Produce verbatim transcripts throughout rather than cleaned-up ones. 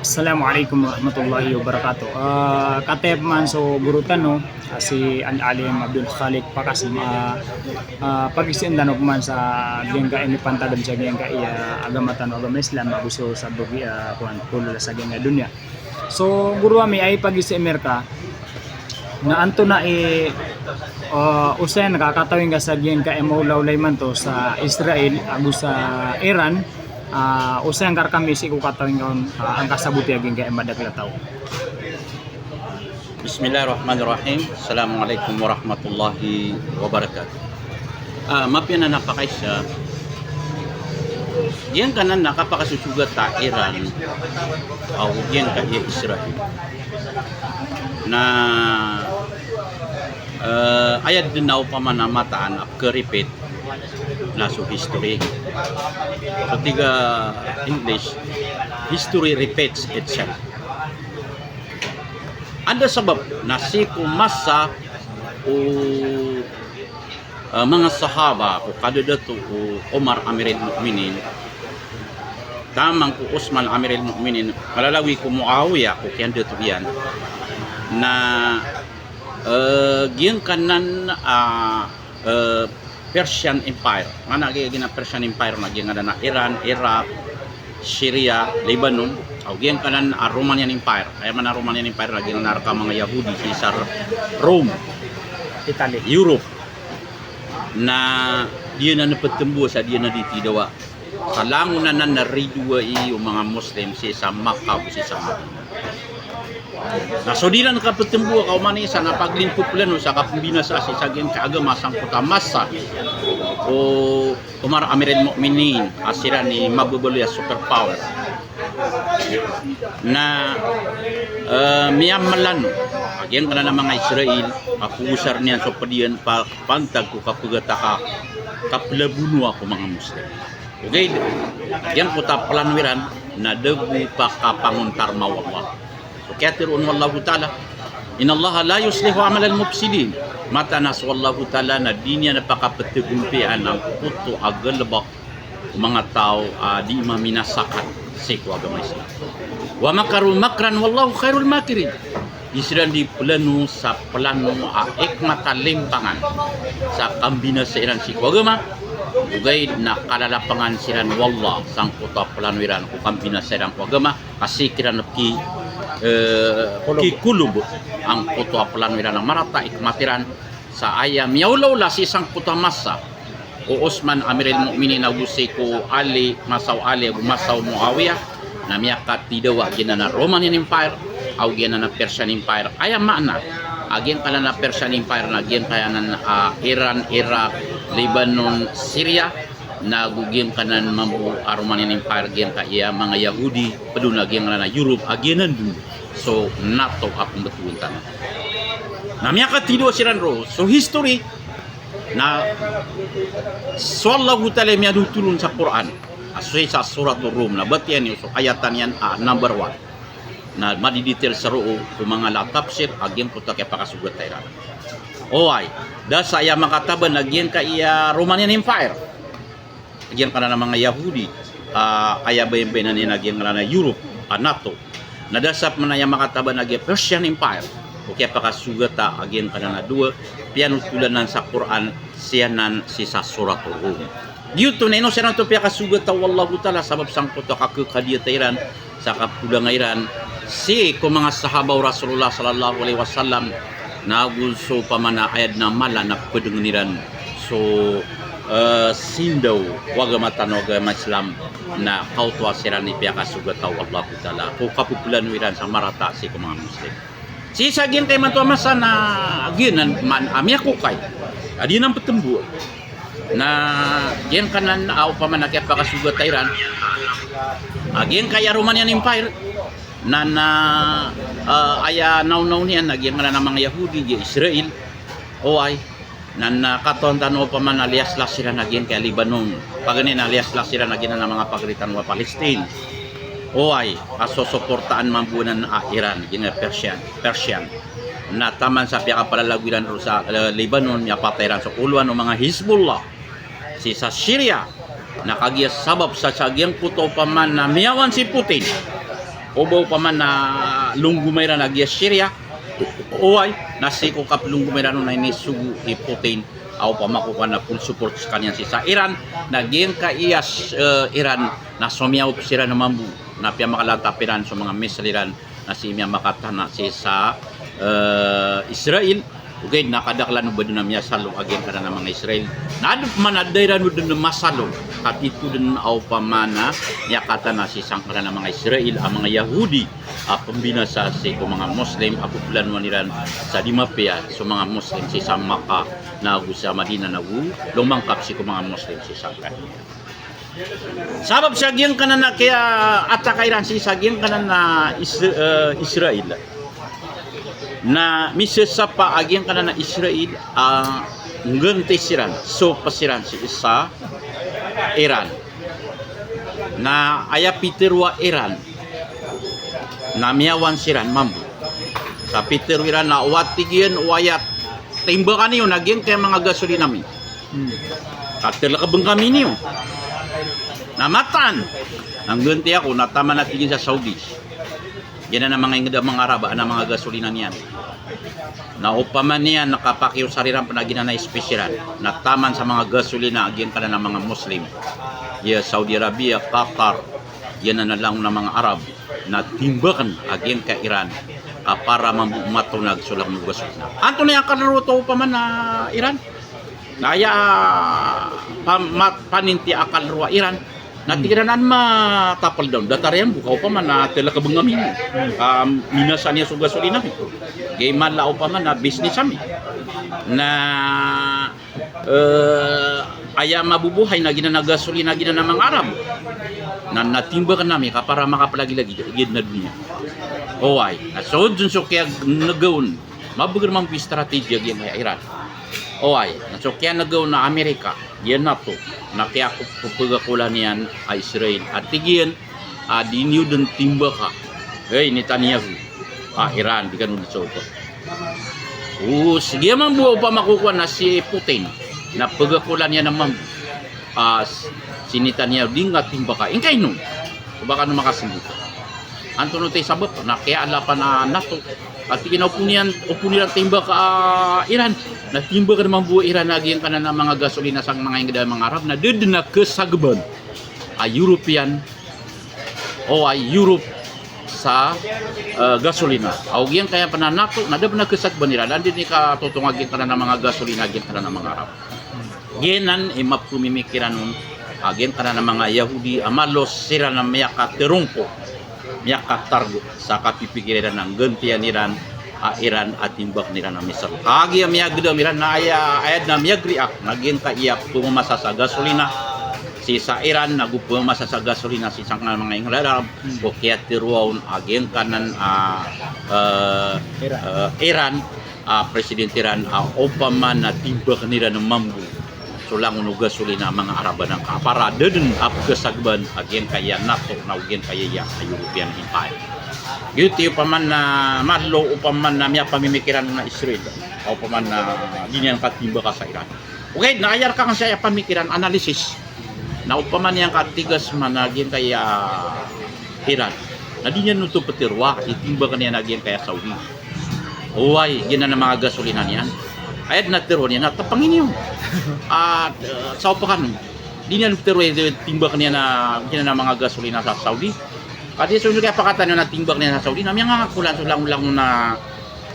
Assalamu alaikum warahmatullahi wabarakatuh. Ah, kataya pman so goro tano, ah, si Al-Alim Abdul Khaliq Pakasim, ah, ah, pagizaan tano pman sa giyangkai a mipantag sa giyangkai a agama tano, agama Islam, ago so sabagi, ah, kuwan, polo sa giyangkai a doniya. So goro ami, aya pagizaan ami rka na antonaa i, ah, osayan ka katawi ngka sa giyangkai a maolaola imanto sa Israel ago sa Iran, ah, osayan ka rkami sii ko katawi ngka on, ah, angkasaboti a giyangkai a madakl a taw. Bismillahirrahmanirrahim. Assalamu alaikum warahmatullahi wabarakatuh. Ah, mapiya anan a pakaisa, giyangkanan a kapakasosogat a Iran ago giyangkai a Israel na, eh, aya dn a opama na mataan a pkha-repeat na so history. So tig a English, history repeats itself. Anda sabap na sii ko masa o, eh, manga sahaba ko kadato o Omar Amiril Mukminin, taman ko Osman Amiril Mukminin, malalawi ko Muawiya ko kiyandato iyan, na, eh, giyangkanan a, eh, Persian Empire. Maana giya, giya a Persian Empire na giyangkanan a Iran, Iraq, Syria, Lebanon, ago giyangkanan a Romanian Empire. Aya maana a Romanian Empire na giyangkanan a rk a manga Yahudi sii sa Rome, Italy, Europe. Na di anan ptmboa sa di anan di tidawa sa langon anan a ridoay o manga Muslim sii sa Makkah ago sii sa Madinah. Na so di iran kaptmboa ka oman i isa na paglinto plano sa kapmbinasa sii sa giyangkai a agama sangkoto a masa o Omar Amiril Mukminin a siran i mababaloy a superpower. Na, eh, miyamlano a giyangkanan a manga Israel a pogosar iyan so pd iyan pa pantag ko kapgataka, kaplabonoa ko manga Muslim. Ogaid giyangkoto a plano iran na da bo pakapangontarma o Allah. So kiyatharoon o Allahu Ta'ala, "Innallaha la yuslihu amalal mufsidin." Mataan a so Allahu Ta'ala na di niyan pakapthagompiyaan angkoto a galbk o manga taw a di maminasakan sii ko agama Islam. "Wa makaru makran wallahu khairul makirin." Di siran di plano sa plano a ikmat a limpangan sa kambinasa iran sii ko agama. Ogaid na kalalapangan siran o Allah sangkoto a plano iran ko kambinasa iran ko agama, ka sii kiran ki, eh, kolob, kikolob angkoto a plano iran a marata a ikmat iran sa aya miyaolaola sii sangkoto a masa o Osman Amiril Mukminin ago sii ko Ali, masa o Ali ago masa o Muawiya, na miyakatidawa a giyanan a Romanian Empire ago giyanan a Persian Empire. Aya maana a giyangkanan a Persian Empire na giyangkanan a Iran, Iraq, Lebanon, Syria, na ago giyangkanan mambo a Romanian Empire giyangkaya manga Yahudi, pd on a giyangkanan a Europe a giyanan dn so NATO a pmbtowan tano. Na miyakatidawa siran roo. So history na so Allahu Ta'ala i miyadotol on sa Qur'an a so sii sa Suratul Rum, na batiya niyo so ayatan iyan a number one. Na madidetail sa roo ko manga la tafsir a giyangkoto a kiyapakasogat iran. Oway, da sa aya makataban a giyangkaya Romanian Empire, giyangkanan a manga Yahudi, ah, aya bayanbayanan iyan a giyangkanan a Europe, a NATO. Na da sa pman aya makataban a giya Persian Empire, o kiyapakasogata a giyangkanan a dowa, piyanotolan anan sa Qur'an, sii anan sii sa Suratul Rum. Giyoto na ino siran oto piyakasogata o Allahu Ta'ala sabap sangkoto a kakadiyata iran, sa kapolanga iran sii ko manga sahaba o Rasulullah sallallahu alaihi wasallam, na ago so opama na aya dn a mala na pdngn iran so, eh, sindaw o agama tano a agama Islam, na kaoto a siran i piyakasogata o Allahu Ta'ala ko kapoplano iran sa marata sii ko manga Muslim. Sii sa giyangkai imanto a masa na giyanan man a miyakokay a di anan ptmboa. Na giyangkanan a opama na kiyapakasogata iran a giyangkaya Romanian Empire, na, na, ah, aya naonaw niyan na giyangkanan a manga Yahudi, giya Israel. Oway, na, na katawan tano opama na liyaslas iran a giyangkaya Lebanon. Paganay na liyaslas iran a giyanan a manga pagari tano a Palestine. Oway, a sosoportaan mambo anan a Iran, giyangkaya Persian, Persian. Na taman sa piyakapalalago iran roo sa, eh, Lebanon, miyapatay iran so olowan o manga Hezbollah sii sa Syria. Na kagiya sabap sa, sa giyangkoto opama na miyawan si Putin, o ba opama na longgoma iran a giya Syria, oway, na sii ko kaplonggoma iran on na inisogo i Putin a opama ko kowan na full support skaniyan sii sa Iran, na giyangkaya, eh, Iran na somiyaop siran mambo, na piyamakalantap iran so manga missile iran na sii miyamakatana sii sa, eh, Israel. Ogaid na kadaklan o ba dn a miyasalo a giyangkanan a manga Israel. Na adn man a da iran o dn masalo, ka tito dn a opama na miyakatana sii sangkanan a manga Israel a manga Yahudi a pmbinasa sii ko manga Muslim a pplanoan iran sa di mapiya so manga Muslim sii sa Makkah na go sa Madinah na go lomangkap sii ko manga Muslim sii sangkanan. Sabap sa giyangkanan a kiyaataka iran sii sa giyangkanan a Is-, eh, Israel, na misasapa a giyangkanan a Israel a ngganti siran, sopa siran sii sa Iran. Na aya pitharo a Iran na miyawan siran mambo. Sa pitharo iran na o tig iyan o aya timbakan iyo na giyangkaya manga gasolina mi. Hmm. Ka tlkbn kami niyo. Na mataan. Na ngganti ako, na taman a tig iyan sa Saudi. Giyanan a manga ingd a manga Arab, a manga gasolina niyan. Na opama niyan na kapakiosar iran pn a giyanan a space iran. Na taman sa manga gasolina a giyangkanan a manga Muslim. Giya Saudi Arabia, Qatar, giyanan a langon a manga Arab. Na timbakn a giyangkaya Iran ka para mambo matonag so langon o gasolina. Antonaa i akal roo oto opama na Iran? Na aya, ah, pa-, ma-, paninti a akal roo a Iran. Na tig iran a matapld on, datar iyan bo ka opama na tlkbn ami. Ah, minasa niyan so gasolina. Giya mala opama na business ami. Na Eh, aya mabobohay na giyanan a gasolina giyanan a manga Arab. Na, na timbakn ami ka para makaplagilagid, lagid na doniya. Oway, na so dn so kiyan'g on. Mabagr mambo i strategy a giyangkaya Iran. Oway, na so kiyan'g on a Amerika, giya NATO, na kiyapagakolan iyan a Israel. A tig iyan, a di niyo dn timbaka. Hey, Netanyahu. A, Iran, di kano dn sopa. O, sige mambo opama ko kowan na si Putin. Na pagakolan iyan a mambo. A, s-, si Netanyahu, di nga timbaka. Ingkaino? Ko ba kano makasmbit. Antonaa oto i sabap, na kiyaalapan a NATO. A tig iyan a opama niyan, opama niyan timbaka a Iran. Na timbakn mambo a Iran a giyangkanan a manga gasolina sa manga ingd a manga Arab. Na da dn a kasagban a European o a Europe sa, eh, gasolina. Aw giyangkaya pn a NATO, na da pn a kasagban iran, anda dn i katotong a giyangkanan a manga gasolina, giyangkanan a manga Arab. Giyanan i mapmimikiran on, a giyangkanan a manga Yahudi, a malo siran a miyakatrongko, miyakatarget, sa kapipikir iran a nggantian iran, a Iran a timbakn iran a missile. Kagiya miyagdam iran na aya, aya dn a miyag-react na giyangkaya pmamasa sa gasolina sii sa Iran, na go pmamasa sa gasolina sii sangkanan a manga ingd a Arab, ko kiyatharo on a giyangkanan a, eh, Iran. Eh, Iran, a president iran a opama na timbakn iran mambo so langon o gasolina a manga Arab anan ka para da dn a pkhasagban a giyangkaya NATO na o giyangkaya a European Empire. Giyoto i opama na malo, opama na miyapamimikiran a Israel, opama na di niyan katimbaka sa Iran. Okay, na aya rkangn sa aya pamikiran, analysis. Na opama niyan katigas man a giyangkaya Iran, na di niyan oto ptharoa i timbakn iyan a giyangkaya Saudi. Oway, giyanan a manga gasolina niyan. Aya dn a tharoa niyan na tpngin iyo. A, eh, sa opama kano, di niyan ptharoa i timbakn iyan a giyanan a manga gasolina sa Saudi. Ka di so, so kiyapakatan iyan a timbakn iyan sa Saudi na miyangangakolan so langolangon a,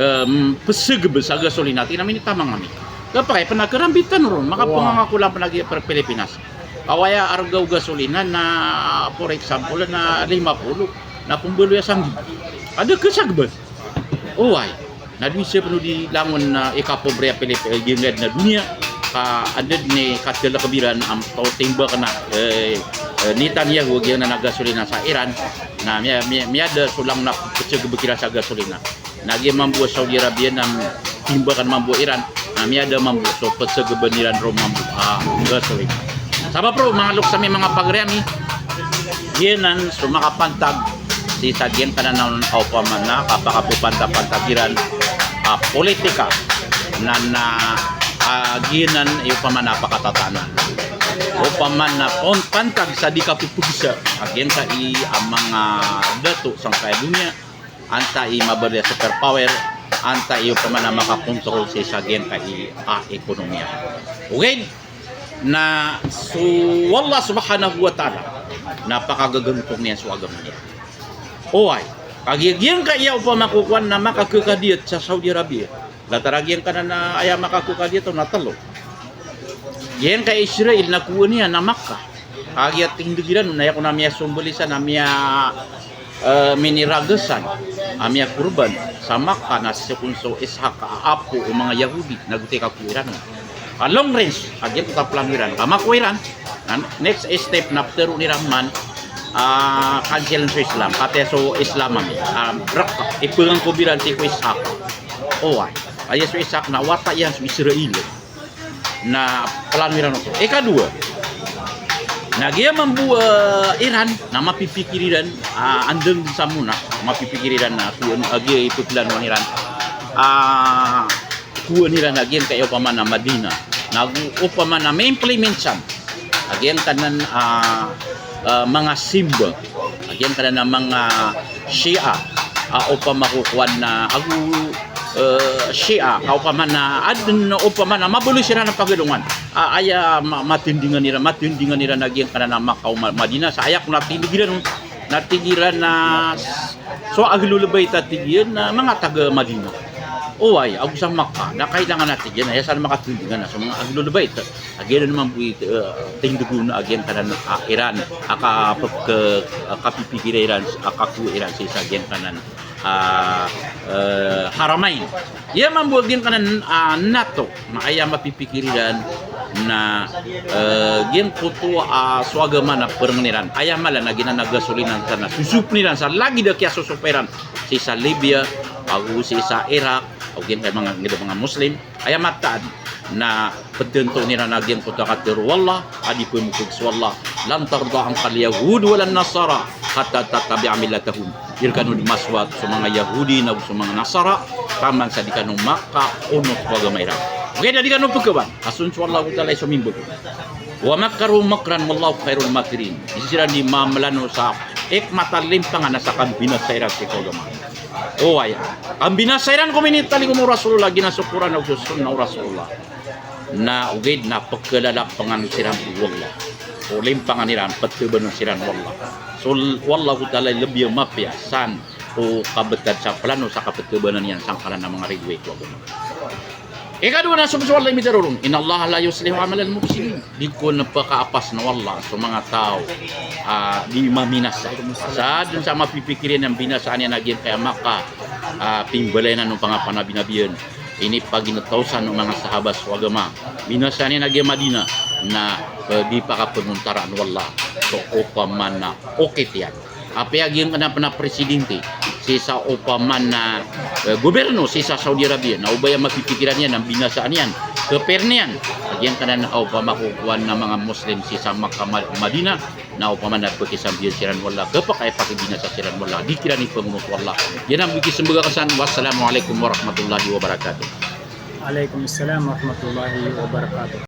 em, psagb sa gasolina, tig iyan a minitamang ami. Kapakay pn a karambit tano ron, makapngangakolan pn a giya Pilipinas. Aw aya arga o gasolina na, for example, na lima polo, na pmbaloy a sanggib. Ka da kasagban. Oway. Na di isa pn o di langon a ikapobre a Pilip-, eh, giyangkaya dn a doniya, ka anda dn i katlkb iran a mtao timbakn a, eh, eh, Netanyahu a giyanan a gasolina sa Iran, na miya-, miya-, miyada so langon a psagb kiran sa gasolina. Na giya mambo a Saudi Arabia na timbakn mambo a Iran, na miyada mambo so psagban iran roo mambo a gasolina. Sabap roo, manga loks ami, manga pagari ami, giyanan so makapantag sii sa giyangkanan a opama na kapakapphantag-pantag iran a politika na, na, a, giyanan i opama na pakatataan. opama na pon-, pantag sa di kapepegesa a giyangkai a manga dato sangkai a doniya, antai mabaloy a superpower, antai opama na makakontrol sii sa giyangkai a ekonomiya. Ogaid na so Allah Subhanahu wa Ta'ala na pakagagantong iyan so agama niyan. Oway, kagiya giyangkaya opama ko kowan na makakekadiyat sa Saudi Arabia. Lantar a giyangkanan a aya makakekadiyat on na telo. Giyangkai Israel na kowaan iyan na Makkah. Kagiya tindeg iran on na aya kon a miyasombol isan a miya, eh, miniragasan a miyakorban sa Makkah na sii kon so Ishaq a apo o manga Yahudi na gotay ka kowaa iran on. Ka long range a giyangkoto a plano iran. Ka makowa iran, na next step na ptharoon iran man a cancel so Islam, katii so Islam ami a rek, ipengangkob iran sii ko Ishaq. Oway, aya so Ishaq na wata iyan so Israel. Na plano iran oto. Ikadowa, na giya mambo a Iran na mapipikir iran a andang sa mona, mapipikir iran na kowaan a giya ipeplanoan iran a kowaan iran a giyangkai opama na Madina. Na go opama na ma-implement san a giyangkanan a, a, manga simba a giyangkanan a manga Shia a opama ko kowan na ago, eh, Shia a opama na aden opama na mabaloy siran a pagalongan a aya ma-, matindingan iran, matindingan iran a giyangkanan a Makkah o Ma-, Madina sa aya kon a tindeg iran on na tig iran na s-, so Ahlul Bait a tig iyan na manga taga Madina. Oway, ago sa Makkah na kailangan a tig iyan na aya san makatindingan na so manga Ahlul Bait. A giyanan mambo i, eh, tindeg on a giyangkanan a Iran a kapep-, ke-, a kapipikira iran, a kakowaa iran sii sa giyangkanan a, eh, Haramain. Aya mambo a giyangkanan a NATO na aya mapipikir iran na, eh, giyangkoto a so agama na perengen iran. Aya mala na giyanan a gasolina san na sosopen iran sa lagid a kiyasosopa iran sii sa Libya, ago sii sa Iraq, ago giyangkai manga, giyangkai manga Muslim. Aya mataan na petentoon iran a giyangkoto a katharo o Allah a di pemokeg so Allah, "Lan tarda ankal yahud walan nasara hatta tattabi'a millatahum." Di rekano di masowat so manga Yahudi na go so manga Nasara taman sa di kano makaonot ko agama iran. Ogaid na di kano pekawan a son so Allahu Ta'ala i somimbago. "Wa makaru makran wallahu khairul makirin." Di siran di mamelano sa ikmat a limpangan a sa kambinasa iran sii ko agama. Oway, kambinasa iran ko minitaligom o Rasulullah, giyanan so Qur'an ago so sunnah o Rasulullah. Na ogaid na pekelalapangan siran o Allah. O limpangan iran, petebanan siran o Allah. So Allahu Ta'ala i lebi a mapiya san o kabetad sa plano sa kapetebanan iyan sangkanan a manga ridoay ko agama. Ikadowa na so Allah i mitharo ron, "Innallaha la yuslihu amalal mufsidin." Di kon pekaapasn o Allah so manga taw a di maminasa. Sa den sa mapipikir iyan a binasaan iyan a giyangkaya Makkah a pimbalayanan o pangapanabi-nabiyan. Inipaginetaw san o manga sahabat so agama. Binasaan iyan a giya Madina na, eh, di pakapengontaraan o Allah so opama na okit iyan. Apiya giyangkanan a presidente sii sa opama na, eh, gobyerno sii sa Saudi Arabia na o ba aya mapipikiran iyan na binasaan iyan, keperen iyan a giyangkanan a opama ko kowan na manga Muslim sii sa Makkah, Ma-, Madina, na opama na pekisambiyan siran o Allah, kepakay pakibinasa siran o Allah, di kiran ipengonot o Allah. Giyanan bo i kisembag akn san. Wassalamu alaikum warahmatullahi wabarakatuh. Alaikum salam warahmatullahi wabarakatuh.